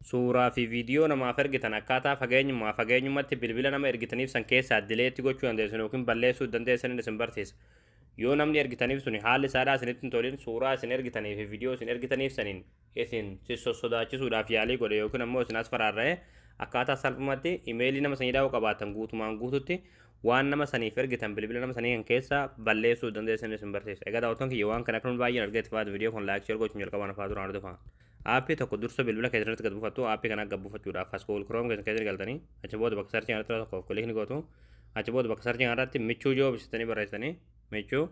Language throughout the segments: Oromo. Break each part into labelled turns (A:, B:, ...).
A: Suuraa fi viidiyoo namaaf ergitan akkaataa fageenyumaa fageenyumatti bilbila nama ergitaniif san keessaa delete gochuu dandeessan yookiin balleessuu dandeessan isin barsiisa. Yoo namni ergitaniif suni haalli isaadhaa isinitti hin tolin, suuraa isin ergitanii fi viidiyoo isin ergitaniif saniin isin sossodaachisuudhaaf yaalii godhe yookiin ammoo isin as faraarra'e, akkaataa salphumatti imeelii nama sanii daawuu qabaatan guutumaan guututti waan nama saniif ergitan bilbila nama sanii kan keessa balleessuu dandeessan isin barsiisa. Egaa daawwattoon kiyya, waan kana akka baay'een argate faatu viidiyoo kun like, share gochuun jalqabaan afaa duraan hordofaa. Aappii tokko dursa bilbila keessatti gad buufattu. Aappii kana gad buufachuudhaaf as Google Chrome keessa keessa galtanii, achi booda bakka searchii irratti tokko click ni gootu. Achi booda bakka searchii irratti Michuu Jobs jettanii barreessanii, Michuu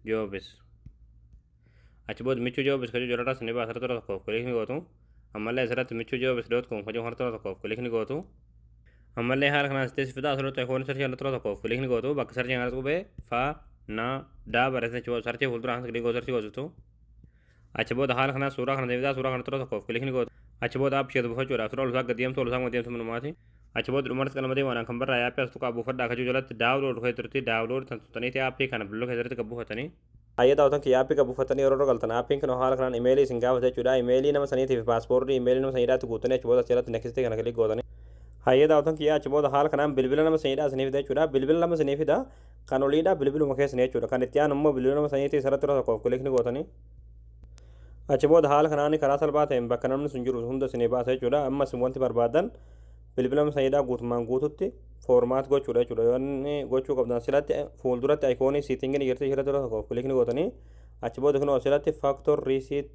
A: Jobs. Achi booda Michuu Jobs kan jiru irratti ni baasa, irratti tokko click ni gootu. Ammallee asirratti michuujobs.com kan jiru irratti tokko click ni gootu. Ammallee haala kanaan sitti fida. Asirratti ikoon searchii irratti tokko click ni gootu. Bakka searchii irratti qubee fa na daa barreessanii, achi booda searchii fuulduraan click gootu, searchii gootu. Achi booda haala kanaan suuraa kana deebisaa, suuraa kana tura tokkoof click ni gootu. Achi booda aappii ishee buufachuudhaaf suuraa ol gad deemtu, ol isaa deemtu minumaati. Achi booda dhumarratti qalama deemaan kan barraa'e aappii as tuqaa buufadhaa kajuu jalatti download kee turti, download tan tuttaniiti aappii kana bilbila keessatti gad buufatanii.
B: Hayyee daawwatan kiyya, aappii gad buufatanii yeroo galtan, aappiin kun haala kanaan imeelii isin gaafata jechuudha. Imeelii nama saniitiif passwordii imeelii nama saniidhaatti guutanii, achi booda asirratti nextii kana click gootanii. Hayyee daawwatan kiyya, achi booda haala kanaan bilbila nama saniidhaa isinii fida jechuudha. Bilbila lama isinii fida. Kan oliidhaa bilbiluma keessanii jechuudha. Kan itti aanu immoo bilbila nama saniitii isarratti yeroo tokkoof click ni gootanii. Achi booda haala kanaan karaa salphaa ta'een bakka namni sun jiru hunda isinii baasa jechuudha. Amma isin wanti barbaadan bilbila nama saniidhaa guutumaan guututti format gochuudha jechuudha. Yoo inni gochuu qabdan silatti fuulduratti ikoonii settingii ni jirti, ishirratti yeroo tokkoof click ni gootanii. Achi booda kunoo asirratti factory reset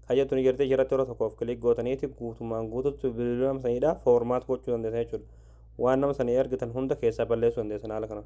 B: kan jettu ni jirti, ishirratti yeroo tokkoof click gootaniiti guutumaan guututti bilbila nama saniidhaa format gochuu dandeessan jechuudha. Waan nama sanii ergitan hunda keessaa balleessuu dandeessan haala kana.